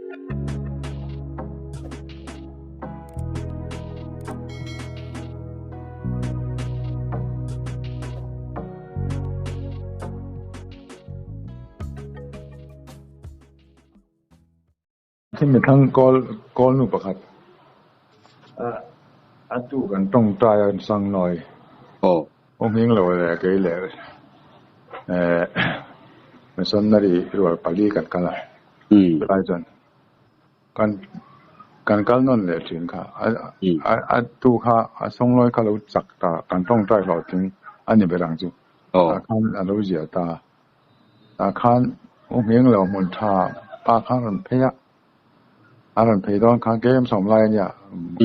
Thil thang kawl kawl nu pakhat a tu kan tawngtai a sang nawi awm hing lo leh kei leh missionary rual pali kan kal a chulai chuan kan kan kal nawn leh thin kha a tu kha a sawnglawi kha lo chak ta kan tawngtai hlawhtling a ni ber ang chu tah khan a lo ziah ta. Tah khan u ngheng lo hmun tha pa khan rawn phei a, a rawn phei dawn khan kem sawm lai a nia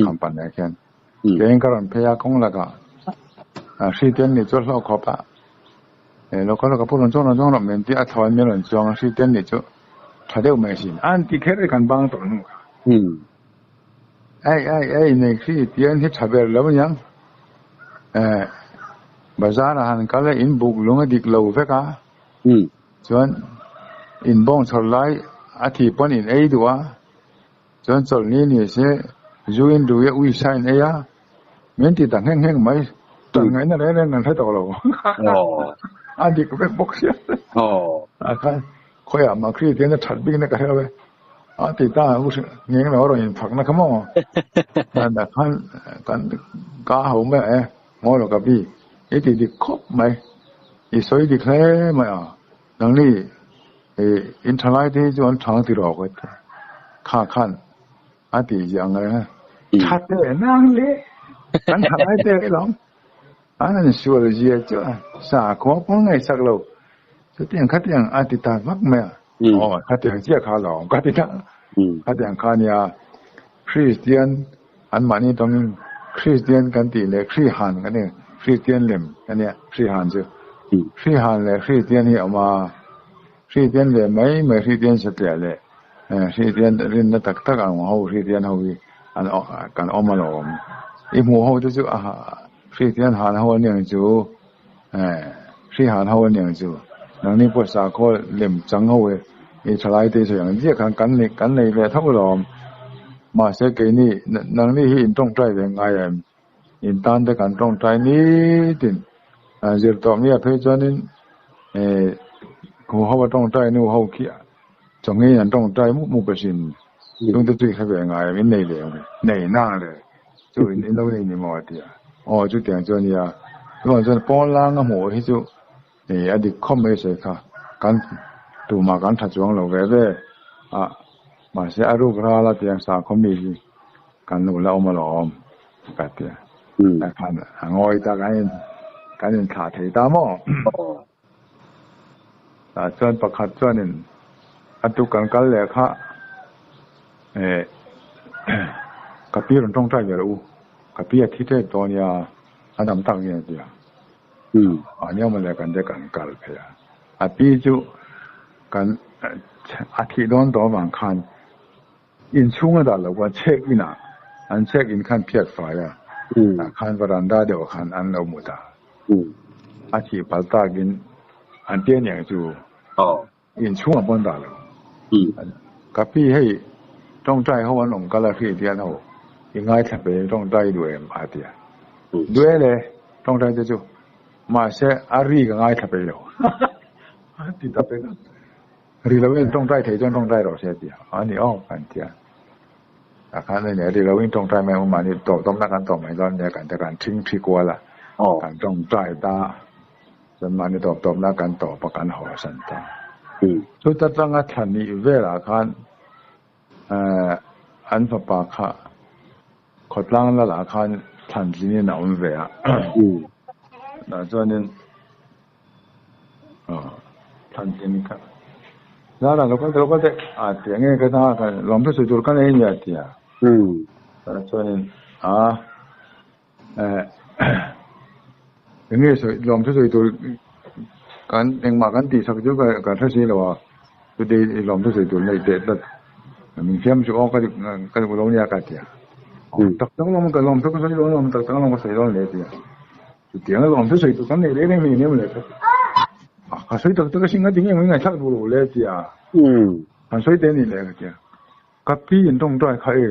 kham pan leh khian keng ka rawn phei a kawng lakah hri te an nih chu a hlawk khawp a, lo kal ka pu rawn chuang rawn chuang rawh min ti a thlawn min rawn chuang a hri te an nih chu tha deuh mai asin a an ti kher hi kan bang tawh hnu kha. Ei ei ei nei hri tian hi tha ber lo aniang eh bazar ah han kal a in buk lung a dik lo vek a chuan in bawng chhawr lai a thih pawn in ei duh a chuan chawlhni ni se zu in rui a uisa in ei a min ti ta ngheng ngheng mai tan ngaihna reng reng kan hre tawh lo a dik vek bawk sia ah khan khawiah mah hri tian a that bik na ka hre lo e. A ti ta u ngeng lo rawn infakna kha maw? Dah khan kan ka ho mai e, ngawi lo ka bi, i ti dik khawp mai, i sawi dik hle mai a, nangni i in tha lai te hi chu an thang ti rawh ka ti, kha khan a ti ziah ang reng a, tha teh nang le, kan tha lai te i lawm, an han sual zia chu a, sakhua pawh ngaihsak lo, chutiang khatiang a ti ta vak mai a. Aw khatiang chiah kha lo awm ka ti ta. Khatiang kha nia Kristian an mahni tawngin Kristian kan tih leh Krihan kan ti Kristian lem a nia Krihan chu. Krihan leh Kristian hi a awm a, Kristian ve mai mai Kristian satliah leh Kristian rinna tak tak ang ho Kristian ho hi an kan awm alawm. I hmuh ho te chu a Kristian han ho aniang chu. Hrihan ho aniang chu nangni pawh sakhaw lem chang ho e i thalai te sawi ang chiah khan kan nei kan nei ve tho alawm. Mahse keini nangni hi in tawngtai ve ngai em? In tan te kan tawngtai nitin zir tawh mi ah phei chuanin hu ho a tawngtai nu ho khi chawngin an tawngtai mup mup asin. Chungte chu i hre ve ngai em? In nei ve ang nei nang le. Chu in in lo nei ni maw a ti a. Aw chutiang chu a nia. Chuvang chuan pawn langa hmuh hi chu ih a dik khawp mai sawi kha. Kan tumah kan tha chuang lo ve ve a. Mahse a ruk ral a tiang sakhaw mi hi kan lo la awm alawm ka ti a. Khan a ngawi ta kan in kan in thlah thei ta maw? Tah chuan pakhat chuanin a tuk kan kal leh kha eh ka pi rawn tawngtai ve rawh u, ka pi a thi tep dawn nia a dam tak nge a ti a, a nia mawle kan te kan kal phei a, a pi chu kan a thih dawn tawh avang khan Inchhung a dah loh khan chhek inah an chhek in khan phiat fai a, tah khan varanda deuh ah khan an lo mut a, a thih pal takin an tia niang chu inchhung ah pawh an dah lo. Ka pi hei tawngtai ho an awm kal a hriat hian ho i ngaithla pe tawngtai i duh em a ti a, duh e le tawngtai te chu mahse a ri ka ngaithla peih lo a ti ta pek a. Ri lo in tawngtai thei chuan tawngtai rawh se a ti a, a ni aw kan ti a. Tah khan a ni a, ri lo in tawngtai mai ang mahni tawp tawpna kan tawp mai dawn nia kan ti a, kan thing thi kual a, kan tawngtai ta chuan mahni tawp tawpna kan tawp a, kan haw san ta. Chuta tanga thla nih velah khan an fapa kha khawtlang lalah khan thlantlinin a awm ve a, tah chuanin. Thlantlin kha zara lo kal teh lo kal teh a ti a nge ka ta ka lawm te sawi tur ka nei ania a ti a chuanin a eng nge sawi lawm te sawi tur kan engmah kan tih sak chu ka hre si lo a chutih lawm te sawi tur neih teh tlat min fiam chu aw ka ka duh lo nia ka ti a tak tak lawm ka lawm te ka sawi dawn tak tak lawm ka sawi dawn le a ti a. Chutiang alawm chu sawi tur kan nei reng reng hlei nem le ka ti. A, ka sawi tak tak asin, ka ti nge mai ngaihthlak duh lo le a ti a. Kan sawi te a ni le ka ti a. Ka pi in tawngtai kha e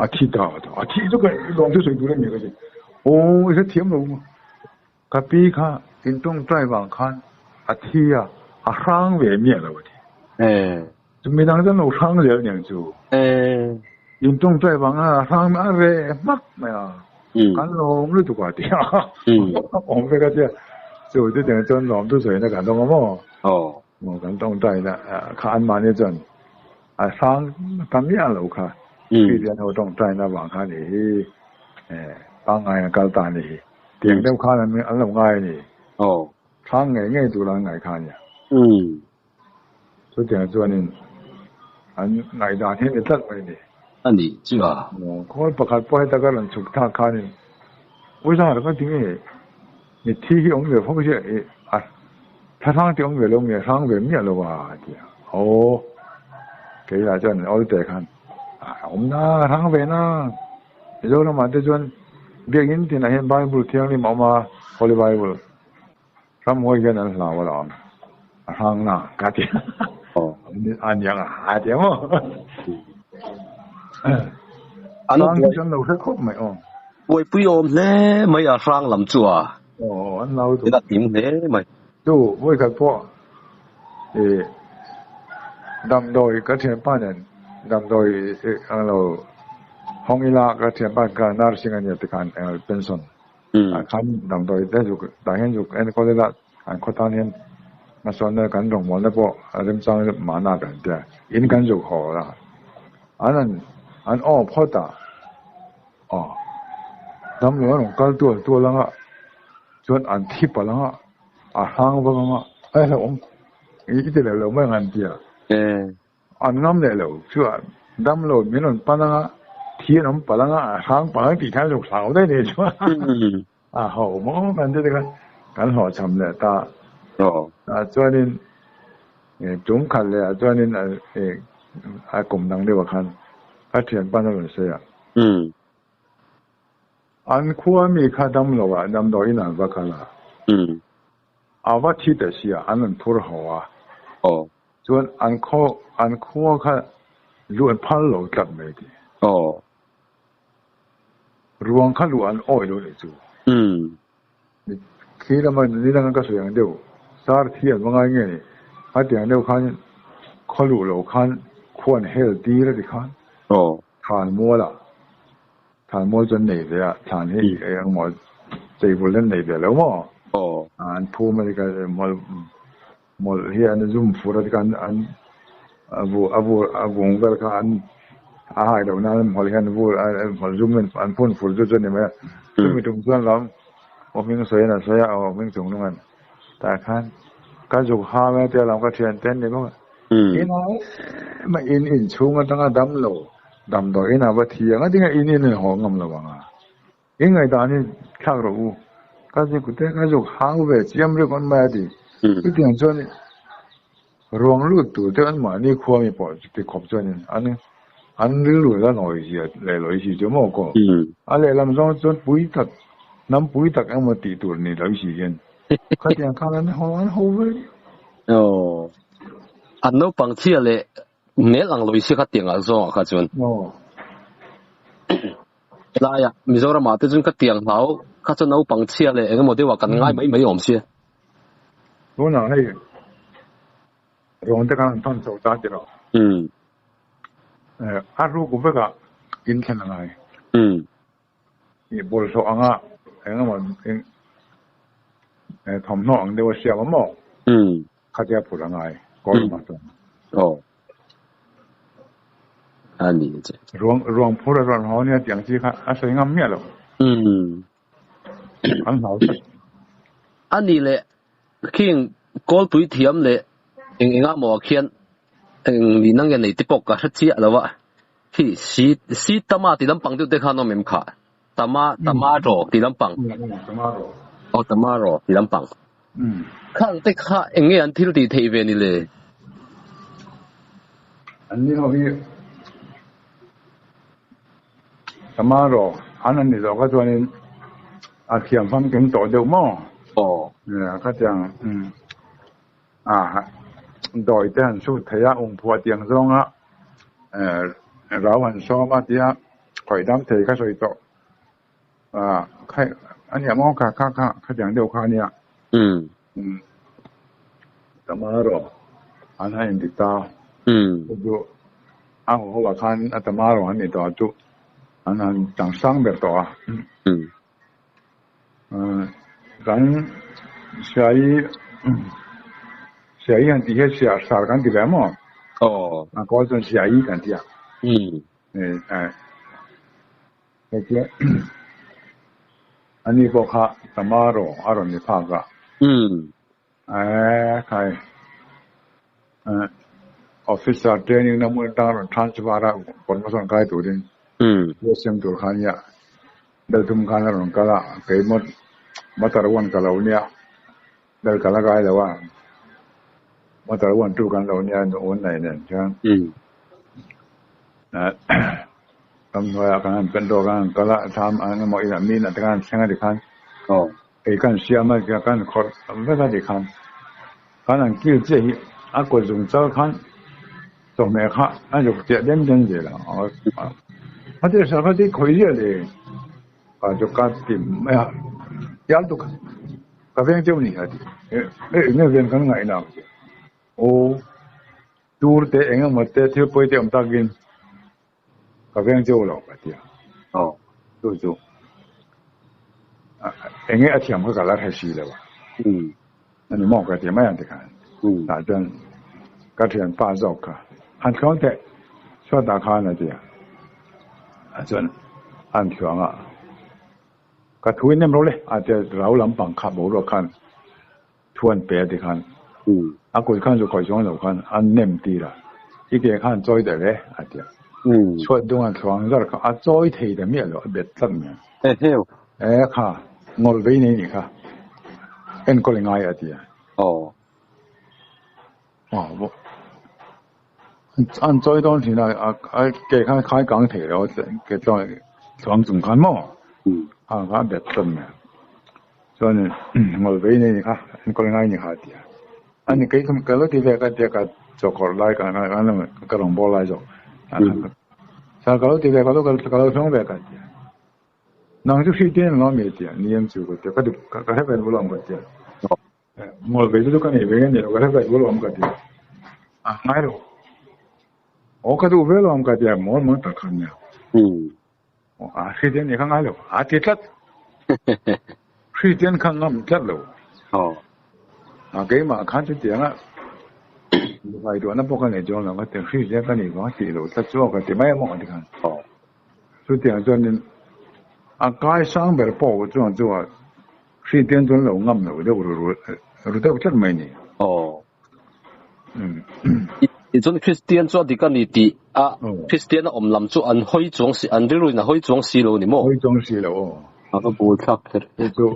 a thi ta a thi chu ka lawm chu sawi tur a ni ka ti. Aw i hrethiam lo maw? Ka pi kha in tawngtai vang khan a thi a, a hrang ve miah lo a ti. Chu midang chuan lo hrang zel aniang chu. In tawngtai vang khan a hrang a reh hmak mai a, kan lawm lutuk a ti a, awm vek a tia. Chu chutiang chuan lawm chu sawina kan dawng a maw? Maw kan tawngtaina kha anmahni chuan a hrang ta miah lo kha. Kristian ho tawngtaina vang kha ni hi pangngai an kal ta ni hi. Tiang deuh khan an lo ngai a ni. Hrang ngei ngei tur an ngaih kha a nia. Chutiang chuanin an ngaihdan hi a ni tlat mai a ni. A nih chu a. Khawl pakhat pawh heta ka rawn chhuk thlak khanin Uizar ka ti nge Mitthi hi awm ve fo sia i a thlahrang te awm ve lo mi a hrang ve miah lo a a ti a. Aw kei lah chuan awl teh khan a awm na a hrang ve na. Mizoramah te chuan biakinn tinah hian Bible thianghlim a awm a, Holy Bible. Ramhuai hian an hlau alawm a hrang na ka ti a. A niang a a ti a maw. Hrang hi chuan lo hre khawp mai aw. Buaipui awm hle mai a hrang lam chu a. Aw an lo duh. A tim hle mai. Chu vawikhat pawh i damdawi ka thianpa nen damdawi ang lo hawng ila ka thianpa kha nursing a nia tikhan pension ah khan damdawi te zuk tah hian zuk enkawl ila an khaw tan hian hmasawnna kan rawngbawlna pawh a remchang mahna kan tia in kan zuk haw la an an aw phawt a. Aw, damlo a rawn kal tual tual ang a, chuan an thi palh ang a, a hrang vak ang a, a hlauhawm i ti leh lo mai ang an ti a. An ngam leh lo chuan damlo min rawn pan ang a, thi an awm palh ang a, a hrang palh ang tih khan zuk hlau daih nei chuan a ho maw kan ti te khan kan hlawhchham leh ta. Tah chuanin tum khat leh ah chuanin a kum dang deuh ah khan ka thianpa a rawn sawi a. An khua mi kha dam lo ah damdawiin an va kal a. A va thi ta si a, an rawn phur ho a. Chuan an khaw an khua kha luh an phal lo tlat mai ti. Ruang kha luh an awih lo nih chu. Khi lama ni danga ka sawi ang deuh, sar thi an va ngai nge ni? A tiang deuh khan khaw luh loh khan khua an hel tir a ti khan. Thlan mual ah, thlan mual chu an nei ve a, thlan hi eng emaw cheibul an nei ve lo maw? An phum a ti kha mawlh mawlh hi an zum fur a ti kha an a vu a vu a vung vel kha an a hai loh nan mawlh hian vur mawlh zum in an phun fur chu chu a ni mai a. Chumi tum chuan lam aw hming sawiin an sawi a, aw hming chung nung an tah khan ka zuk ha mai a tia lam ka thian te an ni bawk a. In a em a in inchhung atanga dam lo damdawi in a va thi ang a tinge in in haw ngam lo ang a. I ngaihdan hi thlak rawh u. Ka zuk te ka zuk hau ve chiam rik awm mai a ti. Chutiang chuan ruang lut tur te an mahni khua mi pawh ti khawp chuanin an an rilru la nawi zia leh lawi si chu maw kaw. A lehlam zawng chuan pui tak hnam pui tak emaw tih tur ni lawi si hian khatiang khan an haw an ho ve. Aw. An naupang chhia leh hmel ang lawi si kha tiang ah zawng ah kha chuan. Aw. Helaiah Mizoramah te chuan ka tiang hlau kha chu naupang chhia leh engemaw deuhah kan ngai mai mai awm sia. Tunah hei ruang te khan an thawn chho ta ti lo. A ruk vekah in thlen a ngai. I bawlhhlawh anga engemaw thawmhnaw ang deuh a siam a maw? Khatia phurh a ngai kawr lamah chuan. Aw. A ni che. Ruang ruang phur a rawn haw nia tih ang chi kha a sawi ngam miah lo. An hlau tlat. A ni leh khing kawlpui thiam leh eng enga maw ah khian eng nihna nge nei te pawh ka hre chiah lo a. Khi si si tama tih lampang deuh te khan awm em khah? Tama tomato tih lampang. Tomato. Aw tomato tih lampang. Khang te kha eng nge an thil tih theih ve ni le? An ni ho hi tomato an an ni zawh kha chuanin a thiam famkim tawh deuh maw? Aw. Khatiang A dawi te han sut thei a, ungphuah tiang zawnga Rau han sawm a tia khawih dam thei ka sawi tawh a khai a nia maw kha kha kha khatiang deuh kha a nia. Um. Um. Tamaro an han inti ta. Um. Chu a haw ho ah khan a Tamaro an ni tawh a chu an han tang sang ber tawh a. Um. Kan siai siai han tih hian sia sar kan ti ve maw? Aw. A kawl chuan siai kan ti a. Um. Hetia ani pawh kha Tamaro a rawn ni phak a. Um. Khai officer training na hmun atang rawn transfer a promotion kai turin siam tur kha ania bel thum khan a rawn kal a kei motor one ka lo nia bel ka la kai lo a motor one two kan lo nia un nei nen chuan ramhnuaiah kan han petrol kan han kal a thlam engemaw inah mi inah te khan thleng a tikhan. Ei kan siam a kan khawrh vek a tikhan kan han kil chiah hi a kut zung chal khan chawhmeh kha a zuk chiah den den zel a a ti sa kha ti khawih ziah le ka chu ka ti mai a tial tuk ka veng cheu ni a ti eng nge ven kan ngaih na aw tur te eng emaw te thil pawi te awm takin Ka veng cheu lo ka ti a. Aw. Chu chu eng nge a thiam kha ka la hre si lo a. Um. A ni maw ka ti mai ang tikhan. Um. Tah chuan ka thianpa zawk kha han thlawng teh chhuatah khan a ti a. A chuan an thluang a. Ka thu in nem ro le a ti a rau lampang kha boruak khan Thu an pe a ti khan a kut khan zu khawih chuang lo khan a nem tir a, i ke khan chawi ta ve a ti a. Chhuat dung a thluang zar kha a chawi thei ta miah lo, a bet tlat mai a. Eheu. E kha, ngawlh vei nei nih kha, enkawl i ngai a ti a. Aw. Aw, an chawi dawn thin a, a ke khan khai kang thei lo, ke thluang chung khan maw, kha kha a bet tlat mai a. Chuan ngawlh vei nei ni kha, enkawl ngai ni kha a ti a. Ani kei kha ka lo ti ve ka tia ka chawkawrh lai ka ka rawn bawl lai zawk. Sir ka lo ti ve ka lo ka lo hlawng ve ka ti a. Nang chu hri tin lo mi a ti a, ni em chu ka ti a, ka duh ka hre ve duh lo ang ka ti a. Ngawlh vei chu chu ka nei ve nge ni lo ka hre ve duh lo ang ka ti a. A ngai lo. Aw ka duh ve lo ang ka ti a, mawl mawl tak kha nia. A hri te nih kha ngai lo, a ti tlat. Hri ten kha ngam tlat lo. A keimah khan chu tiang a ngaihtuahna pawh ka nei chuang lo, ka ti hri te ka nih vang a tih loh tlat chu ka ti mai a maw ti khan. Chutiang chuanin a kai sang ber pawh chuan chu a hri ten chuan lo ngam lo deuh ru ru deuh tlat mai ni. Tichuan Kristian chu a dik a ni tih a Kristian a awm lam chu an hawi chuang si an rilru in a hawi chuang si lo ni maw? Hawi chuang si lo aw. A va bul thlak kher. Chu chu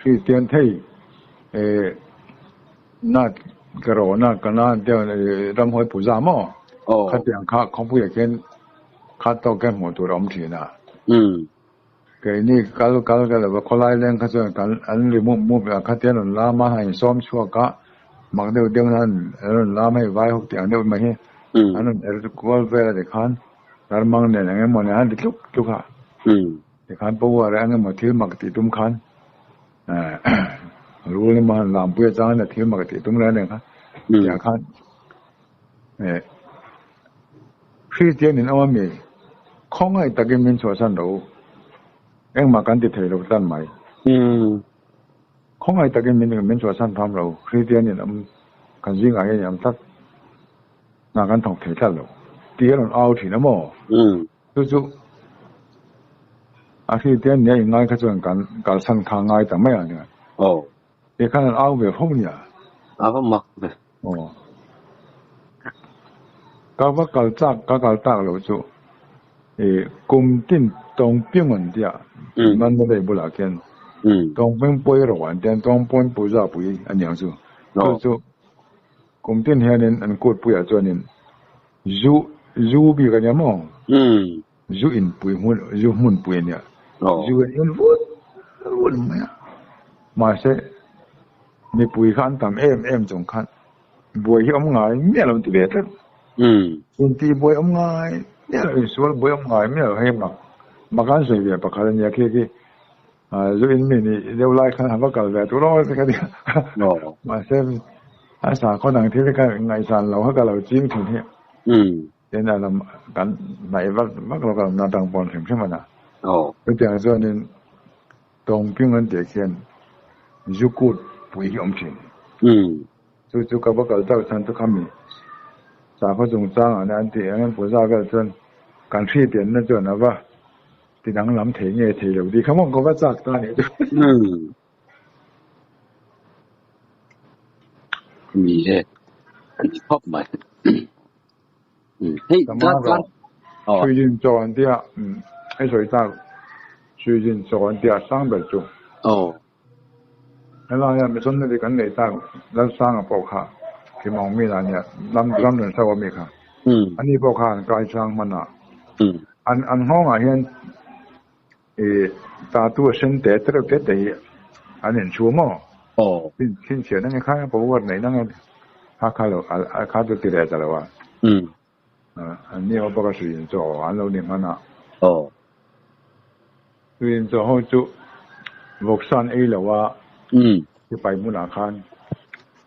Kristian thei na ka rawh na ka na deuh ramhawi puja maw? Khatiang kha khawpuiah khian khat tawk khian hmuh tur a awm thin a. Keini kal kal ka lo va, khawlai leng kha chuan kan an ri mup mup a, khatiang rawn lam a, an insawm chhuak a, mak deuh deuh na an rawn lam hei vai hawk tih ang deuh mai hi an rawn er kual vel a tikhan darmang nen eng emaw nen an ti tluk tluk a, tikhan power eng emaw thil mak tih tum khan rul emaw han lampui atangin a thil mak tih tum reng reng kha tiang khan Kristian in awm a mi? Khawngaih takin min chhuahsan rawh u. Engmah kan ti thei lo tlan mai. Khawngaih takin min chhuahsan tham rawh u. Kristian in awm kan zingah hian i awm tlat. Hna kan thawk thei tlat lo. Tih a rawn au thin a maw? Chu chu a Kristian nia inngai kha chuan kan kalsan kha ngai ta mai ang. He khan an au ve fo nia. A va mak ve. Aw. Ka va kal chak ka kal tak loh chu i kum tin tawng piang an tia Mandalay bulah khian tawng piang pawi rawh an tia tawng pawn puja pui a niang chu. Chu chu kum tin hianin an kut puiah chuanin zu zu bik a nia maw? Zu in pui hmun zu hmun pui a nia. Zu an in vut vut mai a. Mahse mipui kha an tam em em chung khan buai hi awm ngai miah lo an ti ve tlat. Intih buai awm ngai Miah lo insual buai awm ngai miah lo hei mak mak an sawi ve pakhat a nia khi khi zu in mi nih deuh lai khan a va kal ve tur awm ka nia mahse a sakhaw dang thil hi ka ngaihsan lo kha ka lo ching thin hi tin a lam kan hnaih vak vak lo ka awmna atang pawn hrim hrim a na chutiang chuanin tawngping an tih khian zu kut pui hi a awm thin. Chu chu ka va kal tak chhan chu khami sakhaw chungchang ah an tih ang puja vel chuan kan hri pianna chuan a va ti danglam thei nge thei lo tih kha maw ka va chak ta a nih chu. Ni e, a ni khawp mai. Hei Tama rawh Suijin chaw an tia hei sawi tak Suijin chaw an tia sang ber chu. Helaia missionary kan neih tak Lalsanga pawh kha Kimawng mi lah nia ram ram rawn hro ami kha ani pawh kha an kai chang hman a an an nghawngah hian ih tatu a sen te te reuh te te hi an inchhu maw chhinchhiah na nge kha power neih na nge kha kha lo kha chu ti leh ta lo a an ni ho bawk a sui inchaw an lo ni hman a sui inchaw ho chu vawksa an ei lo a sipai hmunah khan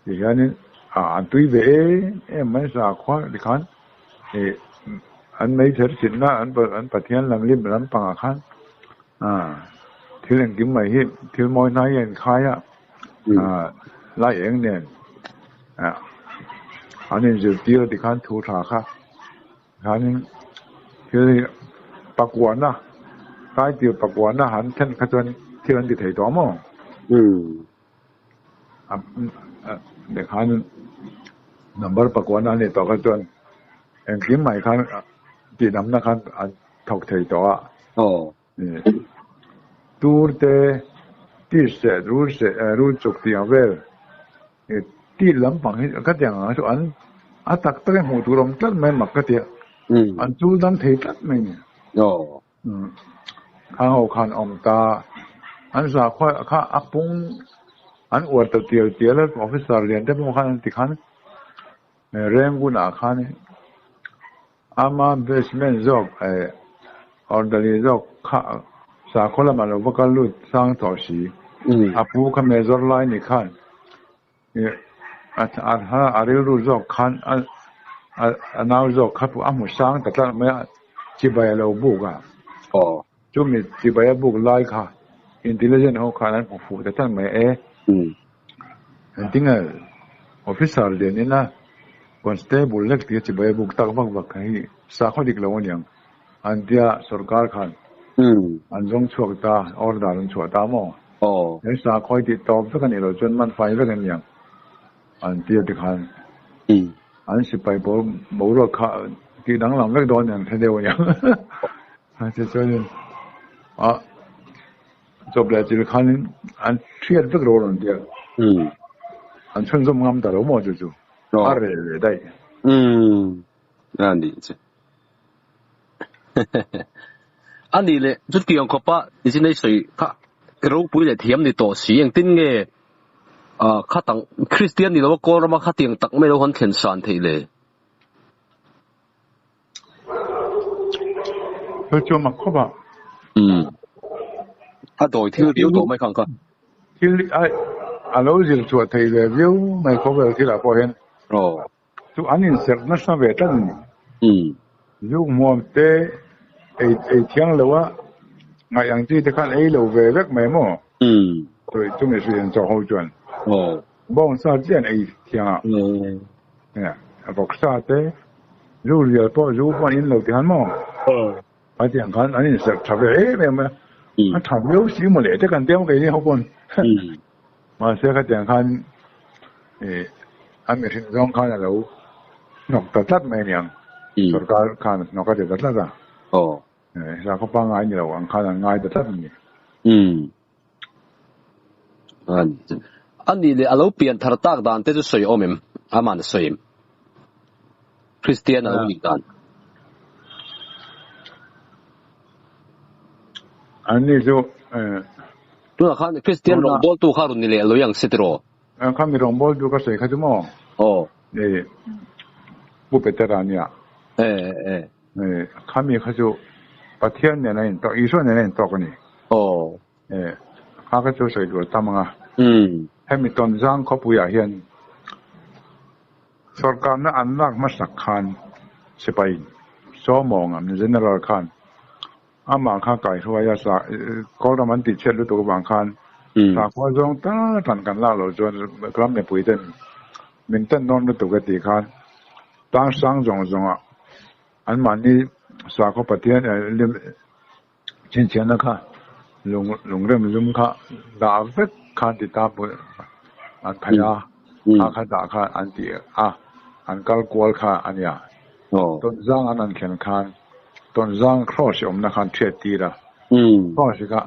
ti hianin an tui ve em em mai sakhua tikhan ih an meichher chhitna an an pathian lam lim lampangah khan thil engkim mai hi thil mawi hnai hi a inkhai a lai eng nen an inzirtir a tikhan thu tha kha khanin thil hi pakuana kai tir pakuana han thlen kha chuan thil an ti thei tawh maw tikhan number pakuana a nih tawh kha chuan engkim mai khan tihdamna khan an thawk thei tawh a. Tur te, tir seh, rul seh, rul chuk tih ang vel tih lampang hi ka ti ang ang chu an a tak tak in hmuh tur awm tlat mai mak ka ti a, an chul dang thei tlat mai ni. Khang ho khan awm ta, an zakhua kha a pung an uar ta tial tial a, officer lian te pawh khan an ti khan Rengun ah khan Ama basement zawk eh orderly zawk kha sakhaw lamah lo va kal lut sang tawh si. A pu kha major lai ni khan eh a rilru zawk khan a nau zawk kha a hmu sang ta tlat mai a, chibai a lo buk a. Chumi chibai a buk lai kha intelligent ho khan an hmu fuh ta tlat mai e. Engtinge officer lian ina constable lek tia chibai a buk tak vak vak kha hi sakhaw dik lo aniang an tia sorkar khan an zawng chhuak ta order an chhuah ta maw he sakhaw hi tih tawp vek anih loh chuan man fai vek aniang an tia tikhan an sipai pawl boruak kha tih danglam vek dawn aniang thla deuh aniang tichuanin a. Chawp leh chil khanin an hriat vek lo rawn tia. An chhunzawm ngam ta lo maw chu chu. A reh ve daih. Umm. A nih chu. A nih leh chutiang khawpa nichin ei sawi kha ropui leh thiam ni tawh si engtin nge khatang Kristian ni lo a kawl rama khatiang tak mai lo han thlen san theih le? Chu chu mak khawp a. Umm. A dawi thil viau tawh mai khang kha. Thil a a lo zir chhuah thei ve viau mai khawvel thil ah pawh hian. Aw. Chu an inserh nasa ve tlat a ni. Umm. Zuk hmuam te ei ei thiang lo a ngaih ang chi te khan ei lo ve vek mai maw? Umm. Chu chu mi hriat chaw ho chuan. Aw. Bawngsa chiah an ei thiang a. Umm. Vawksa te zu rial pawh zu pawh an in lo ti khan maw? A tiang khan an inserh tha ve em em a, a tha viau si maw le te kan tia maw keini ho pawn. Mahse khatiang khan ih a mihring zawng khan a lo hnawk ta tlat mai aniang, sorkar khan hnawk a ti ta tlat a, sakhaw pangngai ni lo ang khan an ngai ta tlat a ni. A nih leh a lo pian thar tak dan te chu sawi awm em? Aman a sawi em? Kristian a lo nih dan. An ni chu Tunah khan Kristian rawngbawltu kha rawn ni leh lo ang se tiraw? Kha mi rawngbawltu ka sawi kha chu maw? Aw. Pu Petera nia. E e. Khami kha chu Pathian nen a intawk, Isua nen a intawk a ni. Aw. Kha kha chu sawi tur tam ang a. Hemi Tonzang khawpuiah hian sorkarna an lak hmasak khan sipai Sawmawng an General khan amah kha kaihruai a, Kawlram an tihchhiat lutuk avang khan sakhua zawng tal tan kan lak loh chuan ram mipui ten min tan dawn lutuk e tih khan tang sang zawng zawngah anmahni sakhaw Pathian chhinchhiahna kha lungrem zum kha dah vek khan ti ta an phei a, kha kha dah kha an ti a, an kal kual kha a nia. Tawnzang an an thlen khan tawnzang cross awmna khan thiat tir a, cross kha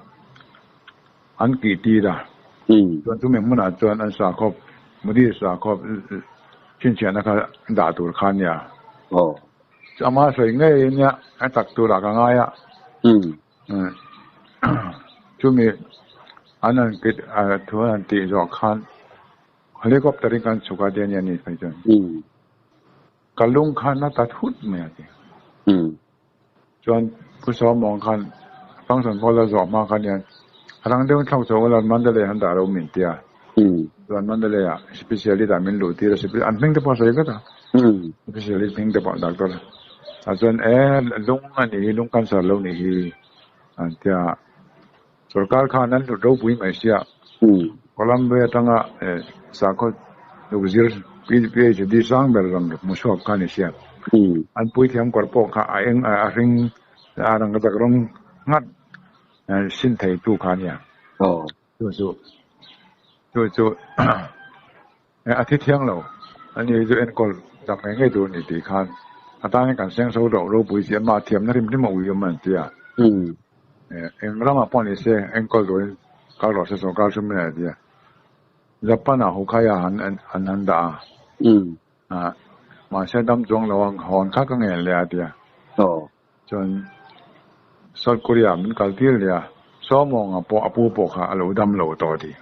an kih tir a, chuan chumi hmunah chuan an sakhaw Buddhist sakhaw chhinchhiahna kha dah tur kha a nia. Ama sawi ngei a nia, a tak turah ka ngai a. Chumi an han kit thu an han tih zawh khan helicopter in kan chhuk a tia nia ni phei chuan. Ka lung khan a ta thut mai a ti. Chuan Pu Sawmawng khan function hall a zawh hma khan hian rang deuhin thlauh chho ula Mandalay han dah lo min ti a. Chuan Mandalay ah specialist ah min luh tir a, an hming te pawh a sawi vek a. Specialist hming te pawh doctor ah chuan e lung a nih hi lung cancer lo nih hi an ti a. Sorkar khan an hlut ropui mai sia. Columbia atanga sakhaw lukzir PhD sang ber rawn hmu chhuak kha a ni sia. An puithiam kawr pawh kha a eng a hring a rangkachak rawng nghat sin thei tu kha a nia. Chu chu chu chu a thi thiang lo a ni chu enkawl chak ngei ngei tur a ni tih khan a tan hian kan seng so loh ropui si amah thiamna hrim hrim a ui awm an ti a. Eng ramah pawh ni se enkawl turin kal rawh se sorkar hrim mai a ti a. Japan ah Hokkaido ah an han dah a. Mahse dam chuang lo a hawn kha ka ngen leh a ti a. Chuan South Korea min kal tir leh a, Sawmawnga pawh a pu pawh kha a lo dam lo tawh a ti.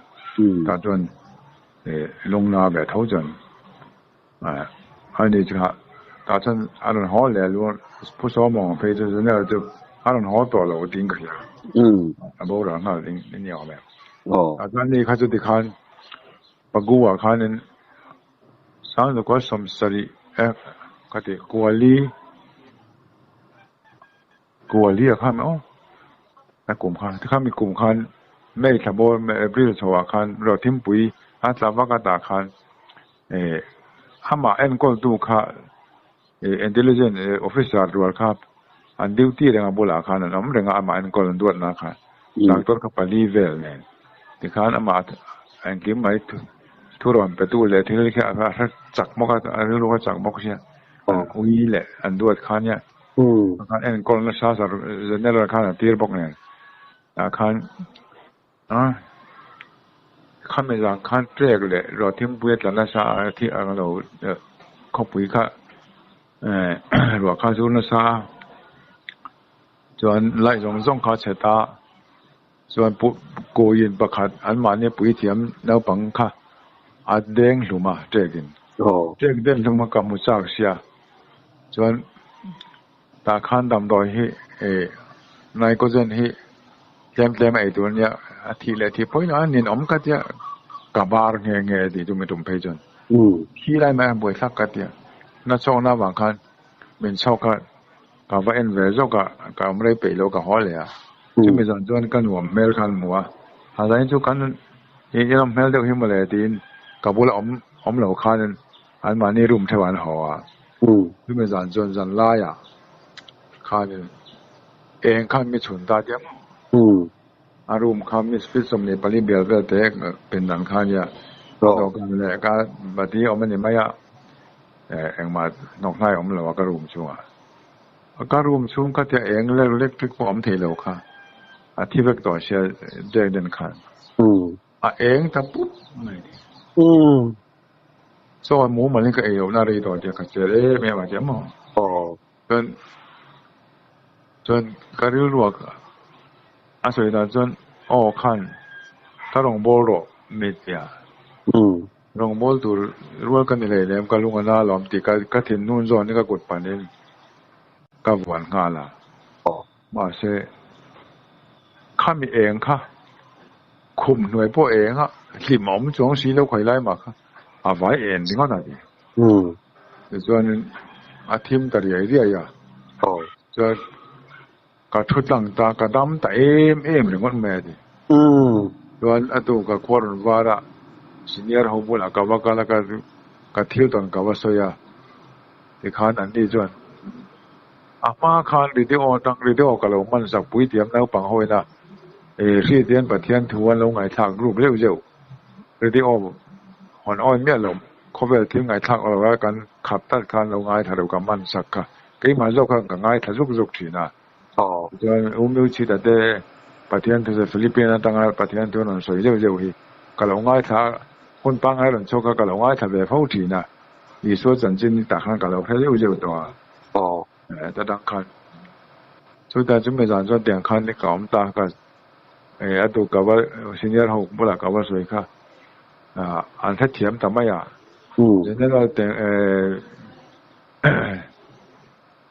Tah chuan lungna ve tho chuan a ni chu kha tah chuan a rawn haw leh a lu Pu Sawmawnga phei chu General chu a rawn haw tawh lo tiin ka hria. A boral nghal ding ni awm em. Tah chuan ni kha chu tikhan Pagua khanin Sangzukua sawmsarih e ka ti Kuali Kuali ah khan aw a kum khan tikhan mi kum khan May thla bawr April chho ah khan Ruahthimpui a tla vak a tah khan eh amah enkawltu kha eh intelligent officer rual kha an duty reng a bulah khan an awm reng a amah enkawl an duatna khan doctor kha pali vel nen tikhan amah engkim mai thu rawn pe tu leh thil khi a hre chak bawk a a rilru a chak bawk sia an ui leh an duat kha nia khan enkawl nasa general khan a tir bawk nen tah khan a khami zan khan trek leh ruahthimpui a tla nasa a thi ang lo khawpui kha ruah kha zur nasa a chuan light zawng zawng kha a chhe ta chuan kawiin pakhat anmahni puithiam naupang kha a deng hlum a trek in trek den hlum a ka hmu chak sia chuan tah khan damdawi hi ih nitrogen hi tlem tlem a ei tur ania a thih leh thih pawhin a ninawm ka tia ka bar nghe nghe tih chu mi tum phei chuan khi lai mai a buaithlak ka tia nachhawkna avang khan min chhawk a ka va en ve zawk a ka awm rei peih lo ka haw leh a chumi zan chuan ka nuam hmel khan hmu a a zain chu kan i ram hmel deuh hi mawle tiin ka bula awm awm lo khan anmahni room theuh an haw a chumi zan chuan zan laiah khanin eng khan mi chhun ta diam a room kha mi feet 24 bel vel te pindan kha ania dawhkan leh ka bati awm a ni mai a engmah hnawk hnai awm lo a ka room chhungah ka room chhung kha tia eng electric pawh awm thei lo kha a thi vek tawh sia jack den khan a eng ta pup mai ni chaw mumal in ka ei lohna rei tawh tia ka chet em em a tia maw chuan chuan ka rilruak a sawi dan chuan aw khan ka rawngbâwl rawh mi tia rawngbâwl tur rual ka ni hlei lem ka lung a na alawm tih ka ka thin hnun zawn hi ka kut panin. Ka vuan nghal a. Mahse, khami eng kha khum hnuai pawh eng a, hlim a awm chuang si lo khawi lai mah kha a vai en ringawt a ti. Tichuanin a thim ta riai riai a. Chuan ka thu tlang ta, ka dam ta em em ringawt mai a ti. Chuan a tu ka khua rawn var a, senior ho bulah ka va kal a, ka thil tawn ka va sawi a. Tikhan anni chuan a hma khan radio atang radio ka lo hman sak pui tiam naupang ho ina eh Hriatian Pathian thu an lo ngaihthlak ruk zeuh zeuh radio hawn awi miah lo khawvel thil ngaihthlak lo a kan khap tlat khan lo ngaithla lo ka hman sak kha keimah zawk khan ka ngaithla zuk zuk thin a tichuan U Miuchhita te Pathian thu Philippine atanga Pathian thu an rawn sawi zeuh zeuh hi ka lo ngaithla hun pangngai rawn chhuak kha ka lo ngaithla ve fo thin a. Isua chanchin tah khan ka lo hre zeuh zeuh tawh a. Aw. Ta dang khan. Chutah chu mizan chuan tiang khan ka awm ta ka eh a tuk ka va senior ho bulah ka va sawi kha ah an hrethiam ta mai a. General te eh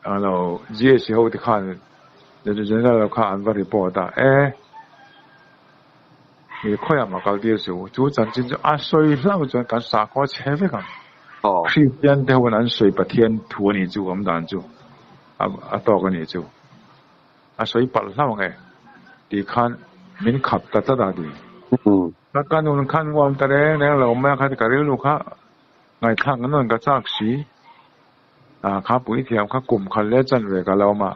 a lo GSC ho te khan general kha an va report a e mi khawiah mah kal tir suh chu chanchin chu a sawi hlauh chuan kan sakhaw a chhe vek ang Kristian te hoin an sawi Pathian thu a nih chu awm dan chu a tawk a nih chu a sawi palh hlauh ang e tih khan min khap ta tlat a ti ka nun khan nuam ta reng reng lo mai a kha ka rilru kha ngaihthlak an rawn ka chak si. Ah kha puithiam kha kum khat leh chan ve ka lo awm a,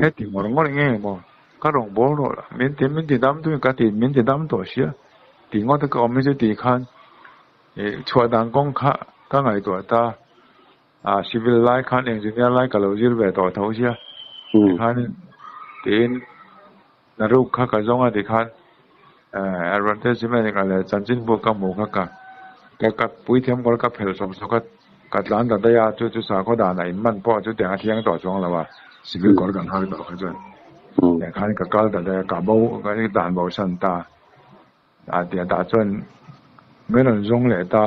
heti ngawr ngawr nge maw ka rawn bawl rawh la, min ti min ti dam tuin ka ti min ti dam tawh sia tih ngawt a ka awm hi chu tih khan ih chhuah dan kawng kha ka ngaihtuah ta, ah civil lai khan engineer lai ka lo zir ve tawh tho sia tikhanin tiin Naruk kha ka zawng a tikhan advertisement leh chanchinbu ka hmuh kha ka ka ka puithiam kawr ka phelh sawk sawk a, ka tlan ta daih a, chu chu sakhaw danah in man pawh chu tiang a thiang tawh chuang lo a, civil kawr kan hak tawh kha chuan tiang khan ka kal ta daih a, ka bo ka dan bo san ta a tia tah chuan min rawn zawng leh ta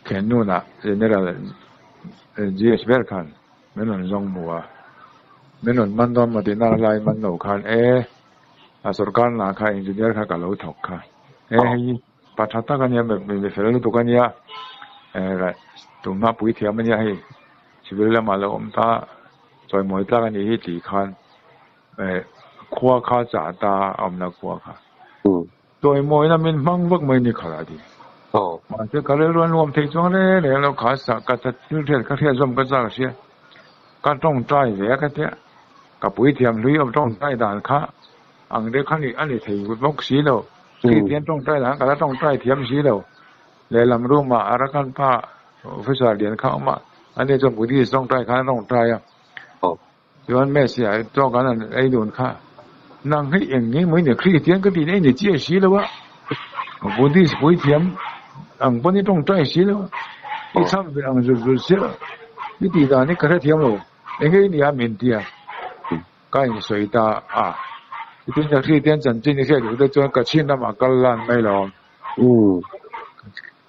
Khenunah General GS ber khan. Min rawn zawng hmu a, min rawn man dawn maw tih nak lai man lo khan e a sorkar hna kha engineer kha ka lo thawk kha e hei pa tha tak ania mi fel lutuk ania e tunhma pui thiam ania hei civil lamah lo awm ta chawimawi tlak anih hi tih khan e khua kha chah ta a awmna khua kha. Chawimawina min hmang vak mai ni kha a ti. Mahse ka rilru a nuam thei chuang reng reng lo kha sa ka thil hriat ka hriat zawm ka chak sia. Ka tawngtai ve a ka tia. Ka puithiam hlui awm tawngtai dan kha ang deuh kha a ni thei bawk si lo. Kristian tawngtai dan ka la tawngtai thiam si lo. Lehlam room ah Arakan pa officer lian kha a awm a, ani chuan Buddhist tawngtai khan a tawngtai a. Chuan Messi ah tawk an an ei dun kha, Nang hi eng nge maw i ni Kristian ka tih na i ni chiah si lo a, Buddhist puithiam ang pawn i tawngtai si lo a, i chham ve ang zut zut sia, i tih dan hi ka hrethiam lo, eng nge i nia min tia ka insawi ta a, chutin ka Kristian chanchin i hriat duh te chuan Kachin ramah kal lan mai lo ang.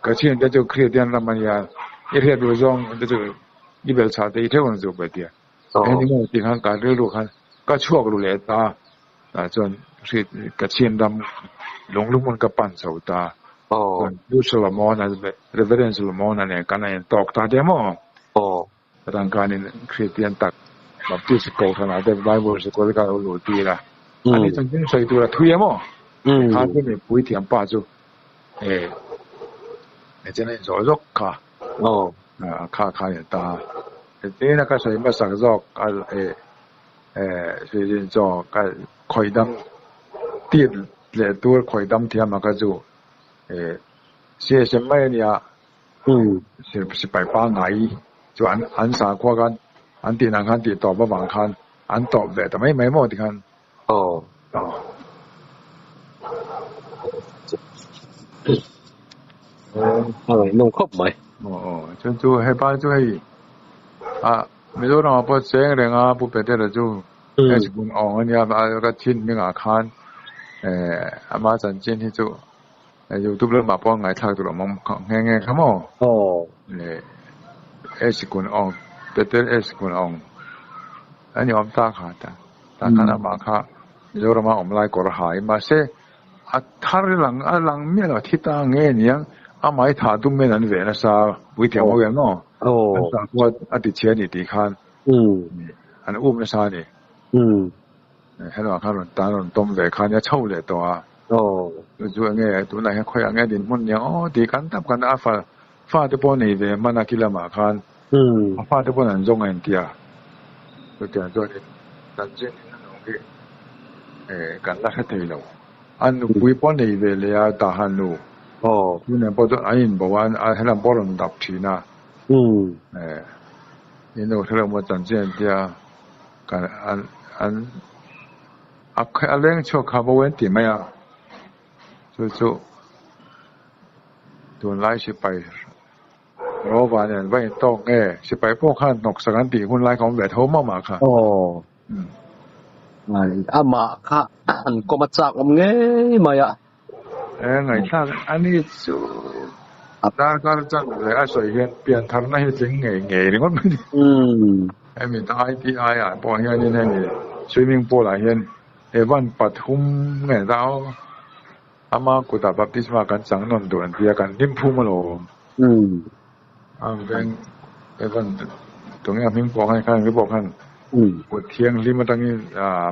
Kachin te chu Kristian ram a nia, i hriat duh zawng te chu i belchhah te i theuh ang chu ka tia. Heng emaw tih khan ka rilru khan ka chhuak ru leh ta tah chuan hri ka chhian ram lunglum hmun ka pan chho ta chuan Pu Solomon-a Reverend Solomon-a nen kan a intawk ta te maw chutah khanin Kristian tak Baptist kohhranah te Bible sikul ka lo luh tir a ani chanchin sawi tur a thui emaw kha chu mi puithiam pa chu eh chen a inzawh zawk kha. Kha kha ni ta. Tina ka sawi hmasak zawk a eh eh suizin chaw ka khawih dam tit leh tur khawih dam thiam a ka chu eh CSM mai a nia sipai pangngai chu an an sakhua khan an tih nang khan tih tawp avang khan an tawp ve ta mai mai maw tikhan. Aw. A ngaihnawm khawp mai. Aw aw chuan chu hepa chu hei a Mizoram ah pawh cheng reng a Pu Petera chu hei sikun awng a nia a ka thin hmingah khan eh ama chanchin hi chu youtube lamah pawh ngaihthlak tur a awm nghe nghe kha maw. Aw. Eh sikun awng Peter sikun awng. Ani awm ta kha ta. Tah khan amah kha Mizorama awm lai kawr ha in mahse a thar lang a lang miah lo a thi ta nge niang amah hi thah tum hian an veh nasa puithiam ho hian maw an tah pawh a ti chhe a ni tih khan an um nasa a ni. Hello khan rawn tan rawn tawm ve kha nia chho leh tawh a. Chu chu enge tunah hian khawiah nge dinhmun niang aw tih kan tap kan a fa fate pawh nei ve hman a khi lamah khan a fate pawn an zawng a intia chutiang chuan in chanchin in a nung hi kan la hre thei lo. A nupui pawh nei ve leh a Tahan nu chu nen pawh chuan an inbo a helam pawh a rawn dap thin a in lo hre lo maw chanchin an tia kan an an a a leng chhuak kha bo en tih mai a chu chu tunlai sipai Rova nen va intawk nge sipai pawh khan hnawksak an tih hun lai kha awm ve tho mah mah kha. Aw amah kha an kawm a chak awm ngei mai a. E ngaihthlak a ni chu darkar chan ve a sawi hian piantharna hi tling ngei ngei ringawt mai ni. Hemi ITI ah pawh hianin hemi swimming pool ah hian Evan pathum nge ta aw ama kutah baptisma kan chang nawn duh an tia kan hlim phum alawm. A veng Evan tunge a hming pawh khan khan ri pawh khan kut thianghlim atangin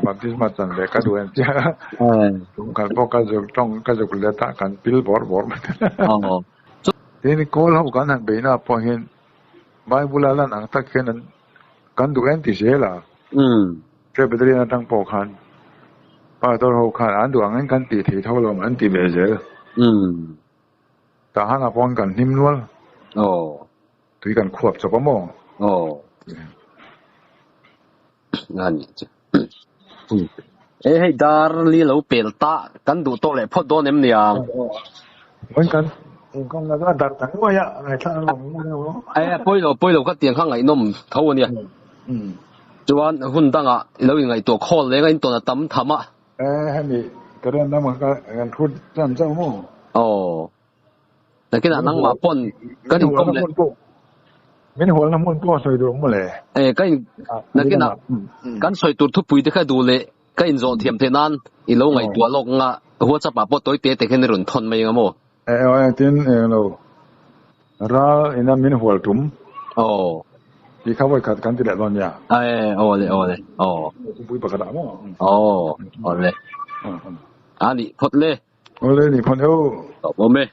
baptisma chan leh ka duh an tia tum khat pawh ka zuk tawng ka zuk let a kan pil bawrh bawrh mai. Tin kawl ho kan han beihna pawh hian Bible a lan ang tak hian an kan duh em ti zel a. Presbyterian atang pawh khan pastor ho khan an duh ang in kan tih thei tho lo an ti ve zel. Tah han ah pawh kan hlim nual. Tui kan khuap chawp a maw? E hei dar li lo pel ta kan duh tawk leh phawt dawn em niang. Vawiin kan inkawmna chu a dar ta nuai a, ngaihthlak a nuam ngun emaw. E pawilo pawilo ka tiang kha ngaihnawm tho a nia. Chuan hun dangah i lo inngaihtuah khawl leng a intawn a tam tham a. E hemi current lamah kha kan thu tan chauh maw? Aw. Nakinah nangmah pawn kan inkawm leh. Min hualna hmun pawh sawi duh maw le? E ka in nakinah kan sawi tur thupui te kha duh leh ka inzawh thiam theih nan i lo ngaihtuah lawk nga WhatsApp ah pawh tawi te te khan i rawn thawn mai anga maw? E aw engtin eng lo ral ina min hual tum. Aw. Ti kha vawi khat kan ti leh dawn nia. E aw le aw le aw. Thupui pakhat ah maw? Aw aw le. A nih phawt le. Awle ni phawt heu. Awm e.